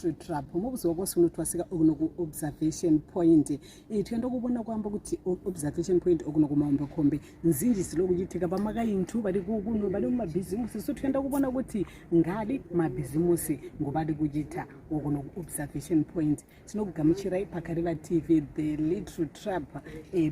Little Trap. Mubuzuba bwasunu twasika okuno ku Observation Point. Tuyanda kubona kwaamba kuti Observation Point okuno ku Mahombekombe nzinji zilokucitika, bamakaintu bali kuno bali mumabhizimusi, so tuyanda kubona kuti ngali mabhizimusi ngobali kucita okuno ku Observation Point. Tinokugamuchirai paKariva TV, The Little Trap.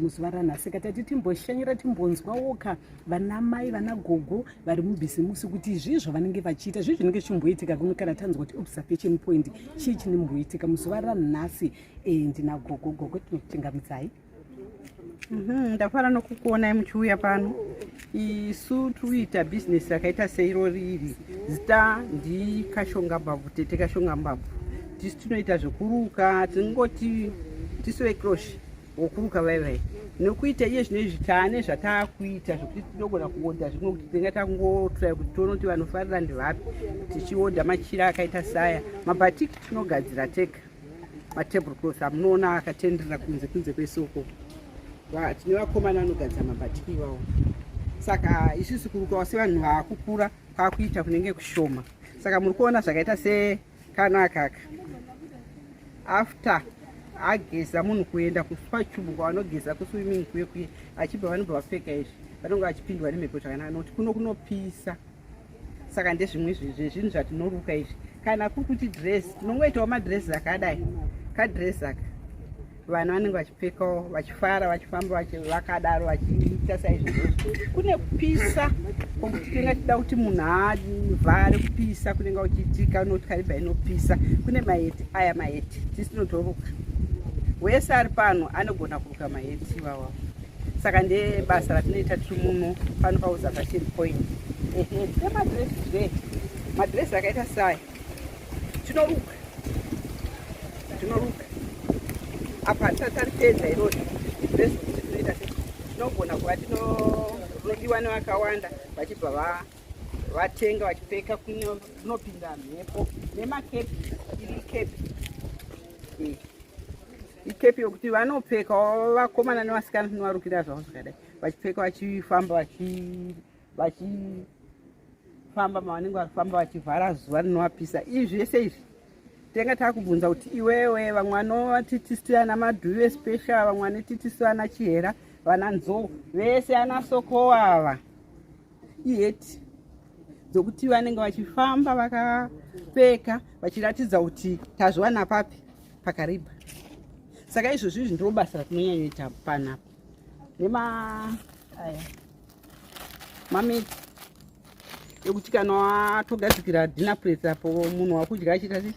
Muzuva ranhasi katati timboshanyira, timbonzwawoka vana mai, vana gogo vari mubhizimusi kuti zvii zvavanenge vachiita, zvii zvinenge zvichimboitika kuno. Kana tanzwa kuti Observation Point, chii chinomboitika muzuva ranhasi? Ndina gogo. Gogo, tinokuchingamidzai. Ndafara nokukuonai muchiuya pano. Isu tikuita bhizinesi rakaita seiro riri. Zita ndiKashonga Mbabvu, Tete Kashonga Mbabvu. Tisu tinoita zvekuruka, tinongoti tisu vecrochet, wokuruka vai vai nokuita. Iye zvino izvi taane zvataakuita zvokuti tinogona kuodha zvimwe, kuti tinenge tangotry kuti tione kuti vanofarira ndevapi, tichiodha machira akaita saya, mabatiki tinogadzira tega, matable cloth amunoona akatenderera kunze kwesoko. Tine vakomana vanogadzira mabatiki iwawo. Saka isusu kurukawo sevanhu vaakukura kwakuita kunenge kushoma. Saka muri kuona zvakaita sekano akaka, after ageza munhu kuenda kuspachubu kwavanogeza, kuswimming kuye kuye, achibva vanobva vapfeka izvi, vanonge vachipindwa nemhepo zvakanaka, nokuti kuno kunopisa. Saka ndezvimwe zvezvinhu zvatinoruka izvi. Kana kuri kuti dress, tinongoitawo madress akadai, kadress aka vanhu vanenge vachipfekawo vachifara, vachifamba vakadaro, vachiita saizvozvo. Kune kupisa kwokuti tinenge tida kuti munhu avhare kupisa kunenge uchiitika, unoti Karibha inopisa. Kune maheti aya, maheti tisinotoruka. Wese ari pano anogona kuruka maheti iwawawo. Saka ndebasa ratinoita tiri muno pano paObservation Point. Ehe, tine madresi zve, madresi akaita saya tinoruka, tinoruka apa hatisati taripedza irori dresi. Tinoita se tinogona kuva tinodiwa nevakawanda, vachibva vatenga vachipfeka, kunopinda mhepo. Nemakepi, iri kepi, ikepi yokuti vanopfekawo vakomana nevasikana, tinovarukira zvavo zvakadai, vachipfeka vachifamba, vachifamba mavanenge vachifamba, vachivhara zuva rinovapisa. Izvi zvese izvi tenga takubvunza kuti iwewe, vamwe vanoti tisu ana Madhuve special, vamwe vanoti tisu ana Chihera, vana Nzou vese, ana Sokowa ava, iheti dzokuti vanenge vachifamba vakapfeka, vachiratidza kuti tazviwana papi, paKariba. Saka izvozvo izvi ndiro basa ratinonyanyoita panapa. Nema aya mameti ekuti kana watogadzikira dinner plate apo, munhu wakudya achiita sei,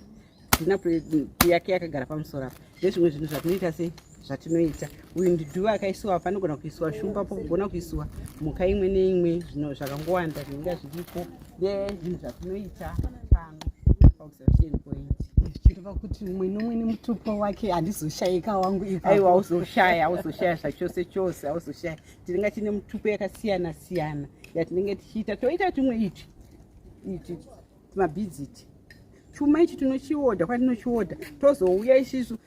dinner plate yake yakagara pamusoro apa. Ndezvimwe zvinhu zvatinoita sei, zvatinoita. Uyu ndidhuva akaisiwa, panogona kuisiwa shumba, pokugona kuisiwa mhuka imwe neimwe, zvino zvakangowanda zvinenge zviripo. Ndezvinhu zvatinoita pano paObservation Point. Zvichireva kuti mumwe nomwe nemutupo wake, handizoshayika wangu ipapo. Aiwa, auzoshaya, auzoshaya zvachose chose, auzoshaya. Tinenge tine mutupo yakasiyana siyana yatinenge tichiita. Toita tumwe iti iti tumabhidziti, chuma ichi tinochiodha kwatinochiodha, tozouya isisu.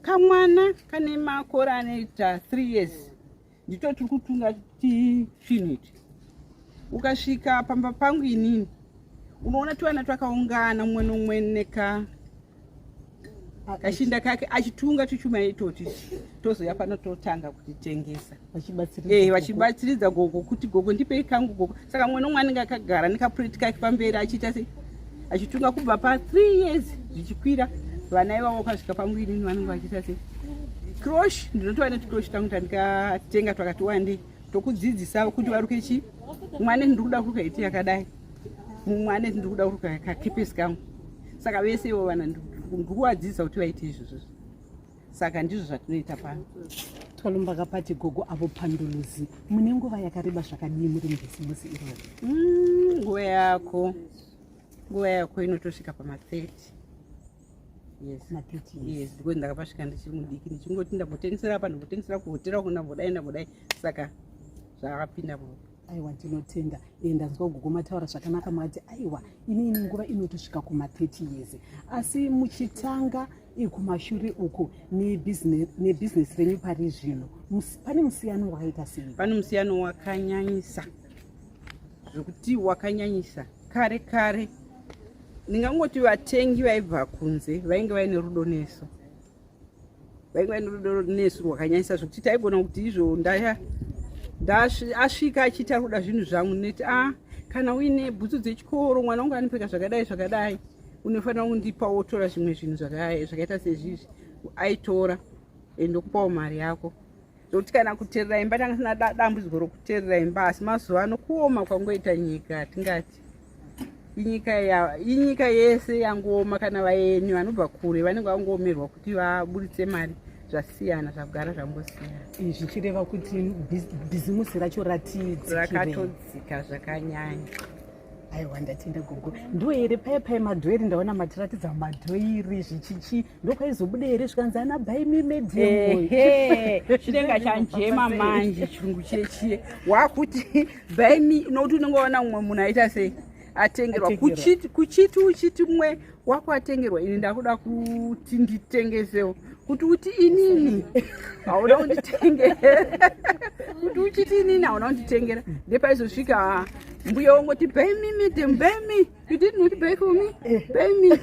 Kamwana kane makore anoita 3 years ndito tiri kutunga chinhu ichi. Ukasvika pamba pangu inini, unoona tuvana twakaungana, mumwe nomumwe neka kashinda kake achitunga tuchuma itoti. Tozoya pano totanga kutitengesa, vachibatsiridza gogo kuti, "Gogo, ndipei kangu, gogo." Saka mumwe nomumwe anenge akagara nekapureti kake pamberi achiita sei, achitunga kubva pa3 years zvichikwira. Vana ivavo ukasvika pangu inini, vanenge vachiita sei, crochet. Ndinotova netucrochet tangu tandikatenga twakati wandei, tokudzidzisa kuti varuke chi. Mumwe aneti, "Ndiri kuda kuruka heti yakadai." Mumwe aneti, "Ndiri kuda kuruka kakepesi kangu." Saka vese ivo vana ndikuvadzidzisa kuti vaite izvozvo. Saka ndizvo zvatinoita pano. Twalumba kapati, gogo. Avo panduluzi, mune nguva yakareba zvakadii muri mubhizimusi iroro? Nguva yako inotosvika pama30. Yes. Ma30? Yes, because ndakapasvika ndichiri mudiki, ndichingoti ndambotengesera apa, ndambotengesera kuhotera uko, ndambodai, ndambodai, saka zvakapinda muropa. Aiwa, ndinotenda. Ndanzwa gogo mataura zvakanaka, mati aiwa, inini nguva inotosvika kuma30 years. Asi muchitanga kumashure uku nebhizinesi renyu pari zvino, pane musiyano wakaita sei? Pane musiyano wakanyanyisa, zvokuti wakanyanyisa. Kare kare Ndingangoti vatengi vaibva kunze vainge vaine rudo nesu, vainge vaine rudo nesu rwakanyanyisa zvekuti taigona kuti izvo ndaya asvika achiti ari kuda zvinhu zvangu ndinoti a ah, kana uine bhutsu dzechikoro mwana wangu anopfeka zvakadai zvakadai unofanira kundipa wotora zvimwe zvinhu zvakaita sezvizvi aitora endokupawo mari yako zvokuti kana kuterera imba tanga tisina dambudziko rokuterera imba asi mazuva ano kuoma kwangoita nyika tingati inyika inyika yese yangooma kana vaeni vanobva kure vanenge vangoomerwa kuti vaburitse mari zvasiyana zvagara zvangosiyana zvichireva kuti bhizimusi racho ratirakatodzika zvakanyanya Aiwa ndatenda gogo. Ndo here paya paya madhoiri ndaona matiratidza madhoiri zvichichi ndokwaizobuda here zvikanzi ana buy me medium. Chinenge chanjema manje chirungu chechiye wakuti buy me nokuti unenge waona mumwe munhu aita sei atengerwa kuchiti kuchiti uchiti mumwe wako atengerwa ini ndakuda kuti nditengesewo kuti uti inini hauna kunditengera kuti uchiti inini hauna kunditengera ndepaizosvika mbuya wongoti buy me madam buy me you did not buy for me buy me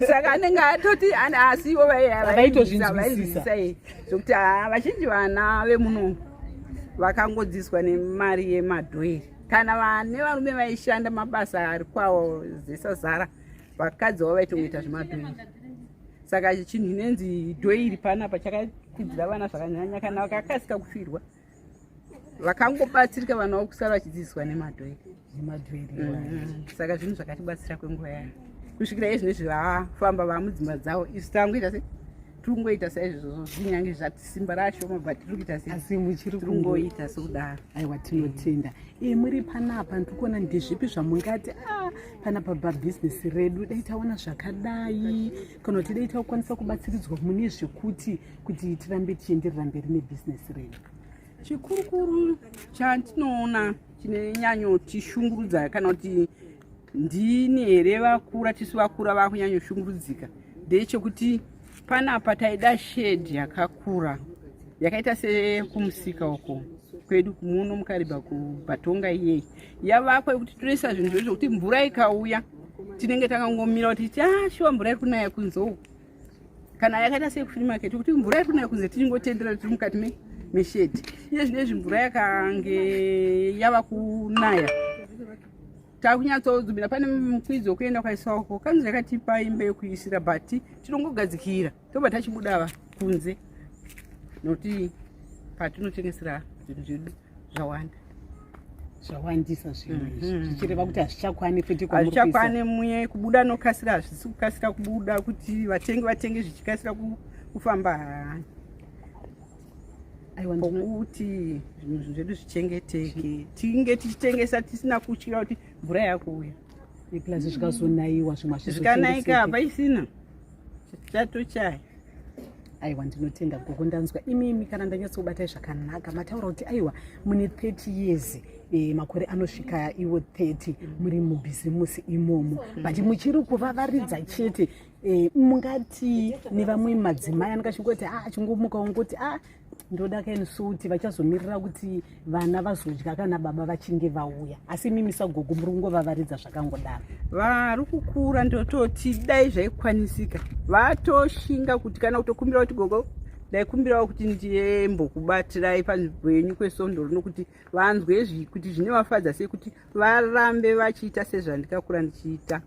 saka anenge atoti asi ivo vaitozvinzwisisa zvokuti ah, vazhinji vana vemuno vakangodzidziswa nemari yemadhoiri kana vane varume vaishanda mabasa ari kwawo zesazara vakadzi vavo vaitongoita zvemadhoiri saka chinhu chinenzi dhoiri panapa chakakudzira vana zvakanyanya kana vakakasika kufirwa vakangobatsirika vana vokusara vachidzidziswa nemadhoiri nemadhoiri mm-hmm. Saka zvinhu zvakatibatsira kwenguva yayo kusvikira iye zvinezvi vafamba vamudzimba dzavo isu tangoita se tiri kungoita saizvozvo zvinyange zvati simba rashoma but tiri kuita seasi muchiri kungoita sokudaro. Aiwa, tinotenda. E, muri panapa ndiri kuona ndezvipi zvamungati a ah, panapa pabhizinesi redu dai taona zvakadai kana kuti dai takukwanisa kubatsiridzwa mune zvekuti kuti tirambe tichienderera mberi nebhizinesi redu? Chikurukuru chandinoona chinonyanyotishungurudza, kana kuti ndini here vakura, tisu vakura vakunyanyoshungurudzika, ndechekuti panapa taida shedhi yakakura yakaita sekumusika uko kwedu muno muKaribha kuBatonga iyei yavakwa, yekuti tonoisa zvinhu zvedu zvokuti mvura ikauya tinenge takangomira kuti ti ah, shuwa mvura iri kunaya kunze uku, kana yakaita sekufree market kuti mvura iri kunaya kunze tichingotendera tiri mukati meshedhi. Iye zvinezvi mvura yakange yava kunaya takunyatsodzumira pane mukwidzo wekuenda kwaiswa uko kanzi yakatipa imba yekuisira, but tinongogadzikira tobva tachibudava kunze nokuti patinotengesera zvinhu zvedu zvawanda. Zvawandisa zvinhu izvi, zvichireva kuti hazvichakwani futi. Hazvichakwani muye kubuda nokasira, hazvisi kukasira kubuda kuti vatengi vatenge zvichikasira kufamba. Aiwa. Pokuti zvinhu zvedu zvichengeteke, tinge tichitengesa tisina kutyira kuti mvura yakuuya. Plus zvikazonaiwa zvimwe. Zvikanaika hapaisina chatochaya. Aiwa, ndinotenda gogo. Ndanzwa imimi kana ndanyatsokubatai zvakanaka, mataura kuti aiwa mune 30 years, makore anosvika iwo 30 muri mubhizimusi imomo, but muchiri kuvavaridza chete. Mungati nevamwe madzimai anenge achingoti a ah, achingomuka ungoti a ah, ndoda kainsuti, vachazomirira kuti vana vazodya kana baba vachinge vauya, asi imimi sagogo muri kungovavaridza zvakangodaro? Vari kukura ndototi dai zvaikwanisika vatoshinga kuti kana kutokumbira kuti gogo ndaikumbirawo kuti ndiyembokubatirai panzvimbo yenyu kwesondo rino, kuti vanzwe kuti zvinovafadza sei kuti varambe vachiita sezvandikakura ndichiita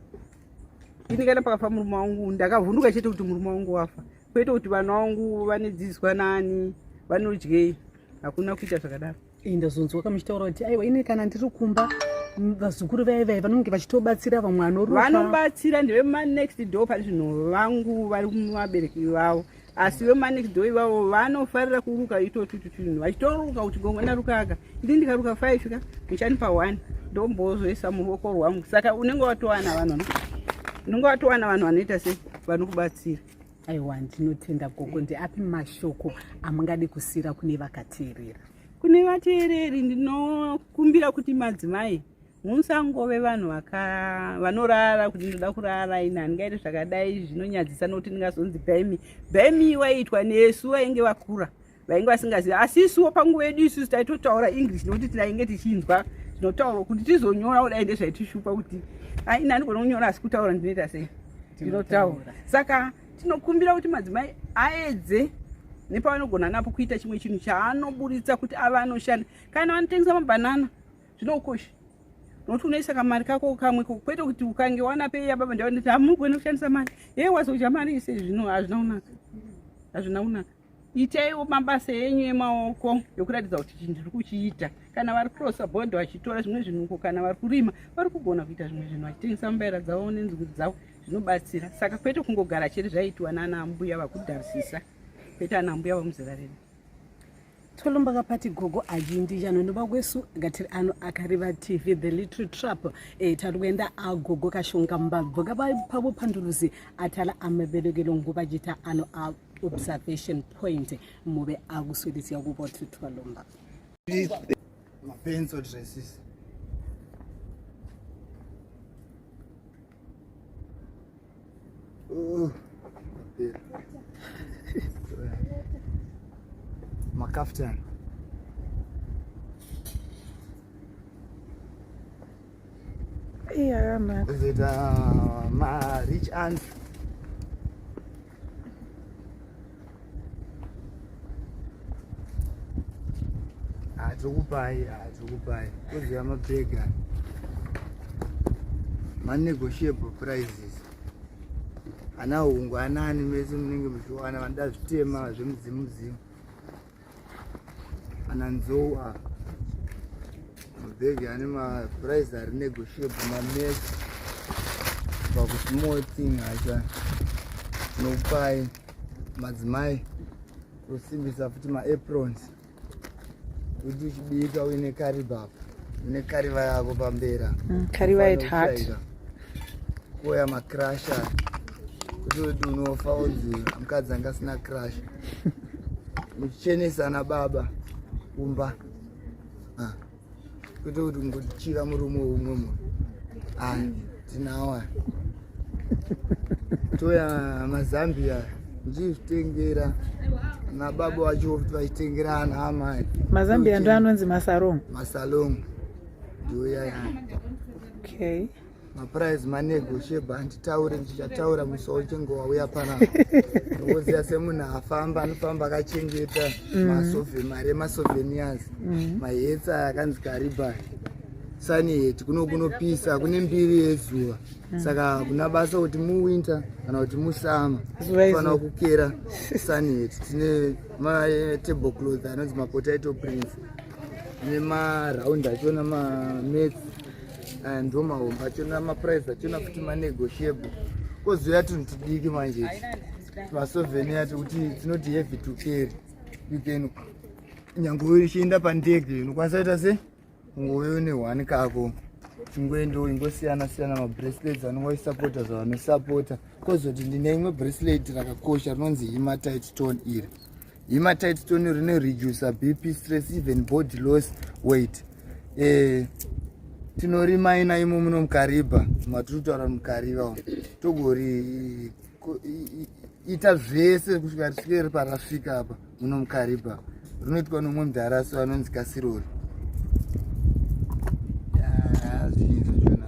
ini. Kana pakafa murume wangu ndakavhunduka chete kuti murume wangu wafa, kwete kuti vana vangu vanedzidzwa nani, vanodyei. Hakuna kuita zvakadaro. Ndazonzwa kamuchitaura kuti aiwa ini kana ndiri kumba vazukuru vai vai vanonge vachitobatsira vamwe vanoruka. Vanobatsira ndevemanext door pane zvinhu vangu vari muvabereki vavo, asi vemanext door ivavo vanofarira kuruka itotututunhu vachitoruka kuti gongo ndarukaka ndi ndikaruka 5 ka muchanipa 1 ndombozoisa muruoko rwangu. Saka unenge watowana vanhu, unenge watowana vanhu vanoita sei, vanokubatsira. Aiwa, ndinotenda gogo. Ndeapi mashoko amungadi kusiyira kune vakateerera? Kune vateereri ndinokumbira kuti madzimai musangove vanhu vanorara kuti ndoda kurara ini handingaiti zvakadai, zvinonyadzisa nokuti ndingazonzi buy me, buy me waiitwa nesu vainge vakura vainge vasingazivi, asi isuwo panguva yedu isusu taitotaura English nokuti tainge tichinzwa. Tinotaura kuti tizonyora kudai ndezvaitishupa kuti aina andigona kunyora asi kutaura ndinoita sei, ndinotaura. Saka tinokumbira kuti madzimai aedze nepavanogona napo kuita chimwe chinhu chaanoburitsa kuti ave anoshanda. Kana vanotengesa mabhanana zvinokosha nokuti unoisa kamari kako kamwe kwete kuti ukange wana pei yababa ndati hamugone kushandisa mari ye wazodya mari ise zvino hazvina kunaka, hazvina kunaka. Itaiwo mabasa enyu emaoko ekuratidza kuti chinhu ndiri kuchiita. Kana vari kurosa bhodho vachitora zvimwe zvinhu, kana vari kurima vari kugona kuita zvimwe zvinhu vachitengesa mbaira dzavo nenzungu dzavo, zvinobatsira. Saka kwete kungogara chete zvaiitiwa nana mbuya vakudharisisa, kwete ana mbuya vamuzera redu. Tolomba kapati gogo ajindi chano nobakwesu ngatiri ano akariva TV the little trap e, tari kuenda agogo kashonga mbabvu kapa bupanduluzi atala amabelekelo nguva chita ano a observation point mube akuswedisya kubotu twalomba mapencil dresses. Oh, makaftan. Iya, Kuzoita ma rich aunt. Hatikupai, hatikupai. Kuziva mabhega manegotiable prices. Ana hungu anani mese munenge muchiwana, vanoda zvitema zvemudzimu mudzimu, ana nzou a mabhegi ane maprice ari negotiable, mames pakusmall thing acha nokupai madzimai. Tosimbisa futi maaprons kuti uchibika uine kariba apa, une kariva yako pambera. Kariva at heart. Kuoya makrasha kuti kuti unofa unzi mukadzi anga asina crash. Muchichenesa ana baba kumba. Ah. Kwete kuti kungochiva murume weumwe munhu. Ah, tinawo aya. Toya mazambia ndichizvitengera nababa wacho futi vachitengera ana amai. Mazambia ndo anonzi masalong. Masalong ndiyo yaya. Okay. Maprice manegotiable, handitaure, ndichataura musi wauchinge wauya panapa. Ndinoziva semunhu afamba anofamba akachengeta masove mari emasouvenirs, mahats aya akanzi Kariba sunhat. Kuno kunopisa, kune mbiri yezuva, saka kuna basa kuti muwinter kana kuti musummer Zuva fanira izuva. kukera sunhat. Tine matable cloth anonzi mapotato prints nemaround achona, mamats aya ndo mahombe achona, maprice achona futi manegotiable. Kozouya tunhu tudiki manje ichi, masouvenir tekuti tinoti heavy to carry. You can nyange uchienda pandege unokwanisa kuita se ungove une one kako chingoendawo. Ingosiyana siyana mabracelets anonga achisapota zvavanosapota. Kozoti ndine imwe bracelet rakakosha rinonzi hematite stone. Iri hematite stone rinoredusa BP, stress, even body loss weight. Tinorimaina imo muno muKariba matiri kutaura, muKariba togori ita zvese kusvika risvike parasvika apa muno muKariba. Rinoitwa nomumwe mudharaso anonzi Kasirori. Zvinyi zvachona.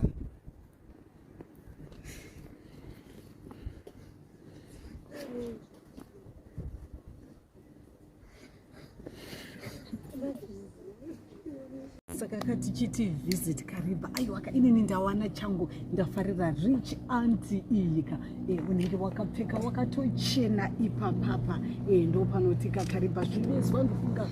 Saka katichiti visit Kariba, aiwa ka, inini ndawana changu, ndafarira rich aunty iyi ka. Unenge wakapfeka wakatochena ipapapa. Ndo panotika Kariba zvivezwa. Ndofunga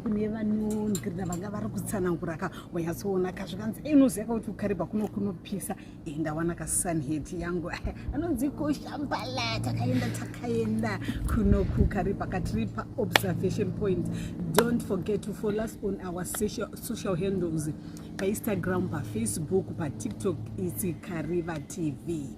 kune vanongirira vanga vari kutsanangura ka, wanyatsoona ka zvikanzi inoziva kuti kuKariba kuno kunopisa. Ndawana kasunhat yangu anonzi kushambala. Takaenda, takaenda kuno kuKariba katiri paobservation point. Don't forget to follow us on our social handles, paInstagram, paFacebook, paTikTok, its Kariba TV.